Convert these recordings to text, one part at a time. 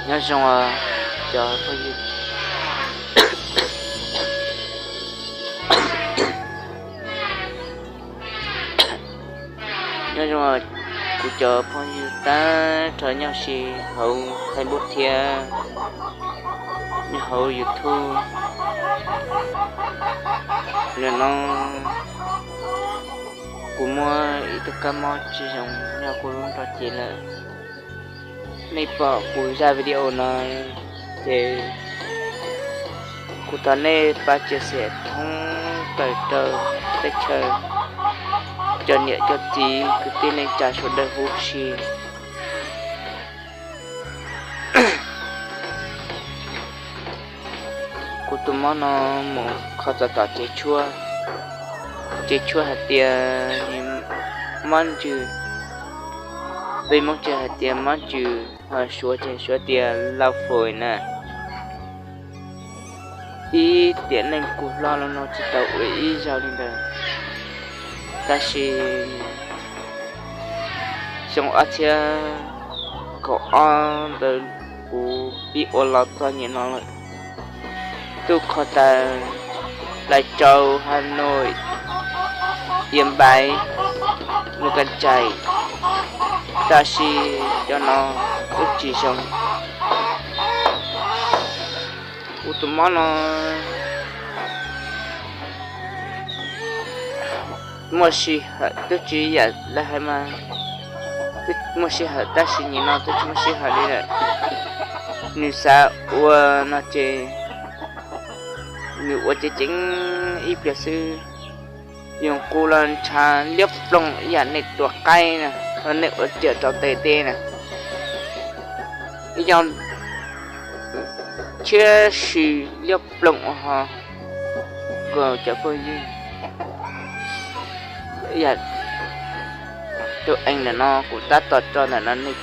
Nyob zoo cov phooj ywg, nyob zoo kuv cov phooj ywg tag nrho nyob si hauv Facebook thiab nyob hauv YouTube. Nim no kuv muaj ib tug kab mob tsis zoo nyob kuv lub nrog cev lawm. Nej pom kuv zaj video no ces kuv thov nej pab tsia xiam thoob plaws rau teb chaws, cov niam cov txiv kwv tij neej tsa sawv daws huv si. Kuv tus mob no mus kho txog tom cev tshuaj, cev tshuaj hais tias mob ntsws, peb Hmoob tsis hais tias mob ntsws, ho Suav ces Suav tias lau fais na. Ib tiam neej kuv hlob los no tsis tau ua ib zaug li ntawd, tab sis xyoo ob txhiab kaum ob ntawd kuv pib ua los txog niaj no lawm. Tuaj kho tas Lais Tsau, Has Nois, Iab Npais, Mus Kas Tsais, tab sis cov no kuj tsis zoo. Kuv tus mob no muaj sij hawm twb tsis yam lawv hais mas, muaj sij hawm tab sis nim no twb tsis muaj sij hawm li lawm. Nws xav ua no ces nws ua ceev ceev ib pliag xwb, yus qus los ntshav liab ploog ib yam nej tua qaib na, los nej ua riam rau tes dej na, yog tshiab si liab ploog ho. Kuv cov phooj ywg, yam tus ees ntawm no kuv tab tom tso ntawm no nej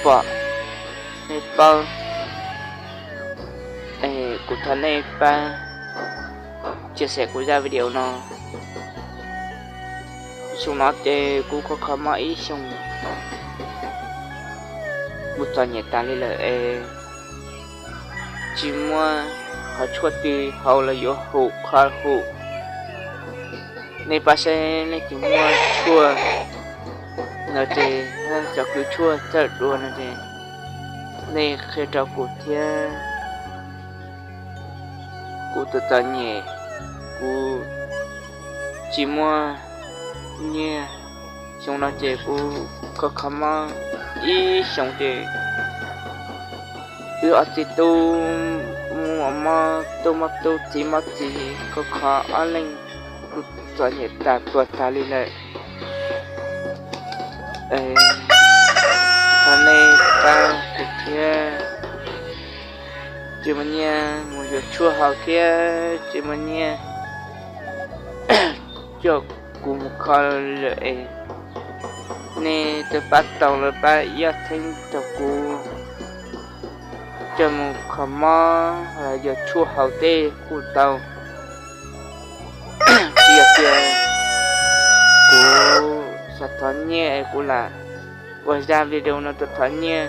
pom, nej paub, kuv thov nej pab tsia xiam kuv zaj video no. Xyoo no ces kuv kho kho mob ib xyoos mus txom nyem tas li lawm es tsis muaj qhov tshuaj twg haus los yuav hum qhov hum. Nej pab saib leej twg muaj tshuaj no ces, cov kws tshuaj txawj dua no ces nej qhia rau kuv thiab. Kuv tus txom nyem, kuv tsis muaj nyiaj, xyoo no ces kuv kho kho mob ib xyoos ces wb ob txiv tub muaj mob tub mob tub txiv mob txiv, kho kho ob leeg kuv txom nyem tas tuag tas li lawm. Thov nej pab kuv thiab, tsis muaj nyiaj mus yuav tshuaj haus thiab tsis muaj nyiaj coj kuv mus kho lawm es nej twb pab tau los pab ib ob txheeb rau kuv coj mus kho mob los yuav tshuaj haus tej kuj tau. Tsis yog tias kuv xav thov nyiaj es kuv lam ua zaj video no rau thov nyiaj.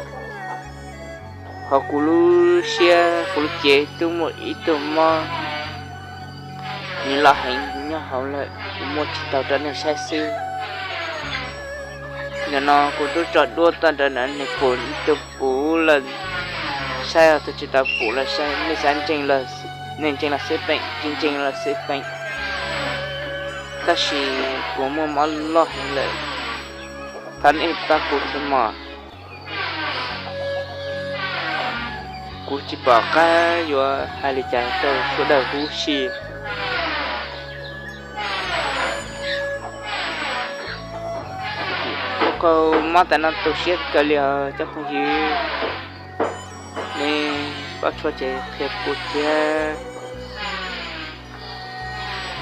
Hos kuv lub siab kuv lub cev twb muaj ib tug mob nws loj heev nyob hauv lawm, kuv muaj tsis tau rau nej saib xwb. Nim no kuv twb tso duab toj rawv na, nej puas, tus puv lawm, saib, tus tsis tau puv los saib, nej xav ntseeg los, nej ntseeg los xwb peem, tsis ntseeg los xwb peem. Tab sis kuv muaj mob loj heev lawm, thov nej pab kuv thiab mog. Kuv tsis pom qab yuav hais li cas rau sawv daws huv si. Kuv kho mob tas no tu siab kawg li os cov phooj ywg, nej paub tshuaj ces qhia kuv thiab.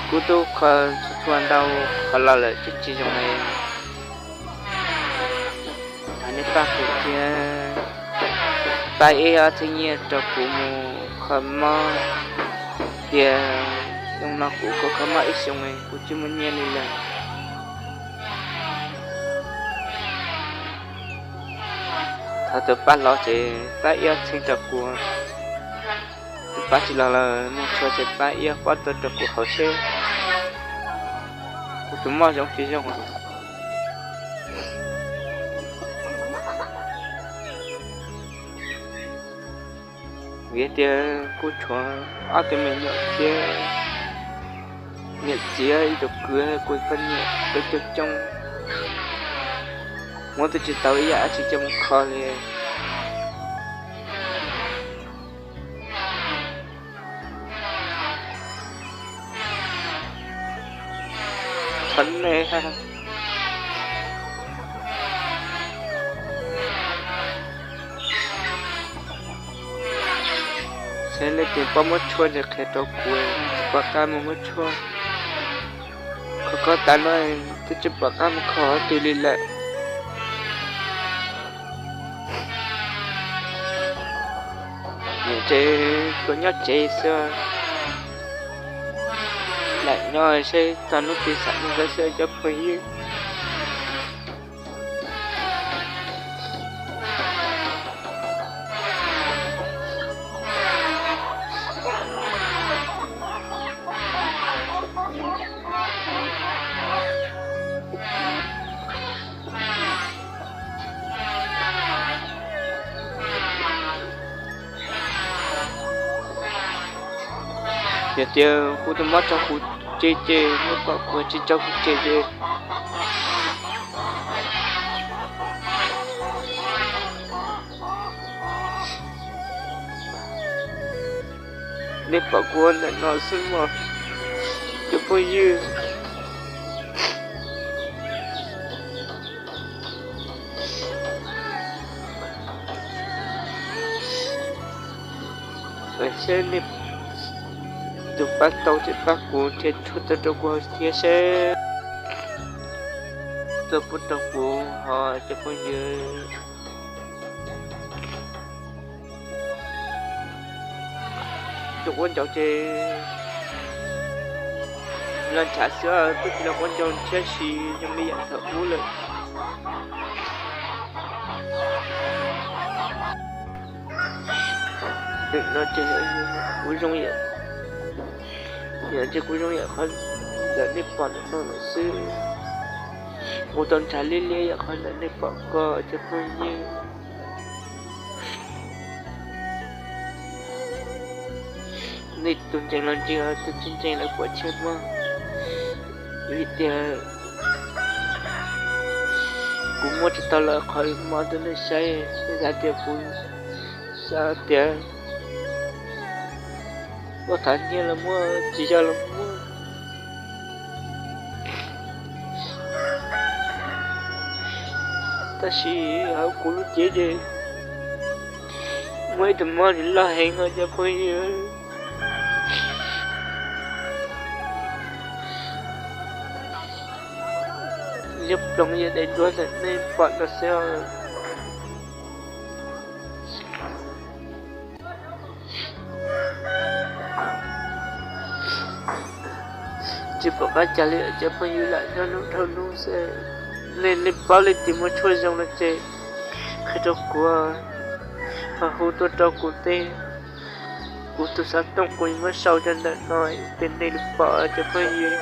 Kuv twb kho txhua txhua ntau qhov los lawm twb tsis zoo li. Thov nej pab kuv thiab, pab ib ob txheeb nyiaj rau kuv mus kho mob, tias xyoo no kuv kho kho mob ib xyoos kuv tsis muaj nyiaj li lawm. Thov tus pab los ces pab ib ob txheej rau kuv. Tus pab tsis los lawm, muaj tshuaj ces pab ib ob pob tuaj rau kuv haus seb kuv tus mob zoo tsis zoo. Vim tias kuv tshuav ob tug me nyuam thiab niam txiv ib tug kwv, kuv poj niam peb coob coob, muab twb tsis tau ib yam dab tsi coj mus kho li. Thov nej, saib leej twg paub muab tshuaj ces qhia rau kuv, pom qab mus muab tshuaj. Kho kho tas no twb tsis pom qab mus kho qhov twg li lawm. Nim tsev tuaj nyob tsev xwb, lam nyob seb txog hnub twg xam mus ntawd xwb cov phooj ywg. Yog tias kuv tus mob tso kuv tseg ces nej pom kuv, tsis tso kuv tseg ces nej pom kuv ntawm no xwb mog cov phooj ywg. Saib nej tus pab tau ces pab kuv thiab tshuaj tau rau kuv thiab seb tuaj pub rau kuv ho cov phooj ywg. Tus quab ncaus ces los ntshav xwb, twb tsis los quab ncaus thiab, sis zoo li yam thaum ub lawm. Nim no ces kuv zoo yam, nim no ces kuv zoo yam qhov ntawm nej pom ntawm no lawm xwb. Kuv tau ntshav liab liab yam qhov ntawm nej pom ko cov phooj ywg. Nej tus ntseeg los ntseeg, tus tsis ntseeg los puas tseg mog. Vim tias kuv muab tsis tau lawv qhov mob rau nej saib, nej xav tias kuv xav tias muab thov nyiaj los muab, tsis yog los muab. Tab sis hauv kuv lub cev ces muaj ib tug mob nws loj heev os cov phooj ywg. Liab ploog yog daim duab ntawm nej pom no xwb os. Tsis pom qab cas li cov phooj ywg, lam nyob hnub dhau hnub xwb. Nej, nej paub leej twg muaj tshuaj zoo no ces qhia rau kuv, ho hu tuaj rau kuv tej, kuv tus xov tooj kuv muab sau rau ntawm no ces nej pom cov phooj ywg.